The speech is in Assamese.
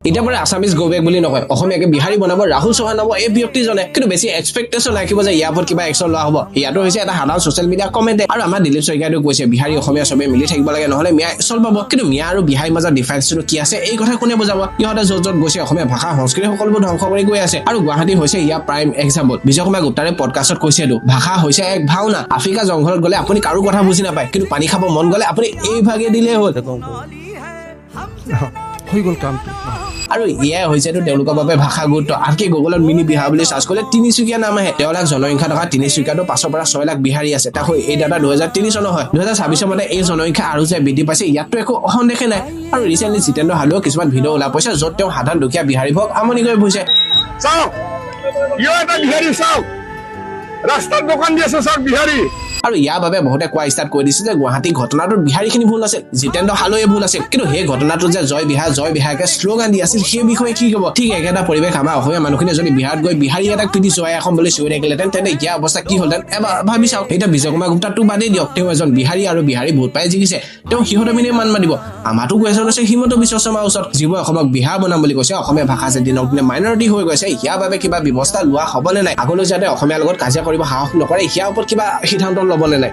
এতিয়া পৰা আছামিজ গ' বেক বুলি নকয়, অসমীয়াকে বিহাৰী বনাব ৰাহুল চৌহান নামৰ এই ব্যক্তিজনে। কিন্তু বেছি এক্সপেক্টেশ্যন ৰাখিব যে ইয়াৰ ওপৰত কিবা একশ্যন লোৱা হ'ব, ইয়াতো হৈছে এটা সাধাৰণ ছচিয়েল মিডিয়া কমেণ্ট। আৰু আমাৰ দিলীপ শইকীয়াটো কৈছে বিহাৰী অসমীয়া চবে মিলি থাকিব লাগে, নহ'লে মিয়াই চল পাব। কিন্তু মিয়া আৰু বিহাৰীৰ মাজত ডিফাৰেঞ্চটো কি আছে, এই কথা কোনে বুজাব? ইহঁতে য'ত য'ত গৈছে, অসমীয়া ভাষা সংস্কৃতি সকলোবোৰ ধ্বংস কৰি গৈ আছে আৰু গুৱাহাটী হৈছে ইয়াৰ প্ৰাইম এক্সাম্পল। বিজয় কুমাৰ গুপ্তাৰে পডকাষ্টত কৈছে, এইটো ভাষা হৈছে এক ভাওনা। আফ্ৰিকা জংঘলত গ'লে আপুনি কাৰো কথা বুজি নাপায়, কিন্তু পানী খাব মন গ'লে আপুনি এই ভাগে দিলেই হ'ল। হৈ গ'ল কামটো। আৰু এয়াই হৈছেতো তেওঁলোকৰ বাবে ভাষা গুৰুত্ব। আনকি গুগলত মিনি বিহাৰ বুলি চাৰ্চ কৰিলে তিনিচুকীয়া নাম আহে। 1.5 লাখ জনসংখ্যা থকা তিনিচুকীয়াটো 5ৰ পৰা 6 লাখ বিহাৰী আছে। তাকো এই ডাটা 2003 চনৰ হয়। 2026ৰ মতে এই জনসংখ্যা আৰু যে বৃদ্ধি পাইছে, ইয়াততো একো সন্দেহে নাই। আৰু ৰিচেণ্টলি জিতেন্দ্ৰ হালৈও কিছুমান ভিডিঅ' ওলাই পৰিছে, য'ত তেওঁ সাধাৰণ দুখীয়া বিহাৰীবোৰক আমনি কৰি ফুৰিছে। চাওক, ইও এটা বিহাৰী। চাওক, ৰাস্তাত দোকান দি আছে, চাওক বিহাৰী। আৰু ইয়াৰ বাবে বহুতে কোৱা ষ্টাৰ্ট কৰি দিছে যে গুৱাহাটী ঘটনাটোত বিহাৰীখিনি ভুল আছিল, জিতেন্দ্ৰ হালৈয়ে ভুল আছিল। কিন্তু সেই ঘটনাটোত যে জয় বিহাৰ জয় বিহাৰকে শ্লোগান দি আছিল, সেই বিষয়ে কি ক'ব? ঠিক একেটা পৰিৱেশ আমাৰ অসমীয়া মানুহখিনিয়ে যদি বিহাৰত গৈ বিহাৰী এটাক পিটি জয় অসম বুলি চিঞৰি থাকিলেহেঁতেন, তেন্তে ইয়াৰ অৱস্থা কি হ'লহেঁতেন এবাৰ ভাবি চাওক। এতিয়া বিজয় কুমাৰ গুপ্তাটো বাদেই দিয়ক, তেওঁ এজন বিহাৰী আৰু বিহাৰী ভোট পাই জিকিছে, তেওঁ সিহঁতৰ পিনে মান মাতিব। আমাৰতো কুৱেশ্যন হৈছে হিমন্ত বিশ্ব শৰ্মাৰ ওচৰত, যিবোৰ অসমক বিহাৰ বনাম বুলি কৈছে, অসমীয়া ভাষা যে দিনক দিনে মাইনৰিটি হৈ গৈছে, ইয়াৰ বাবে কিবা ব্যৱস্থা লোৱা হ'বনে নাই? আগলৈ যাতে অসমীয়াৰ লগত কাজিয়া কৰিব সাহস নকৰে, ইয়াৰ ওপৰত কিবা সিদ্ধান্ত ল'বনে নাই?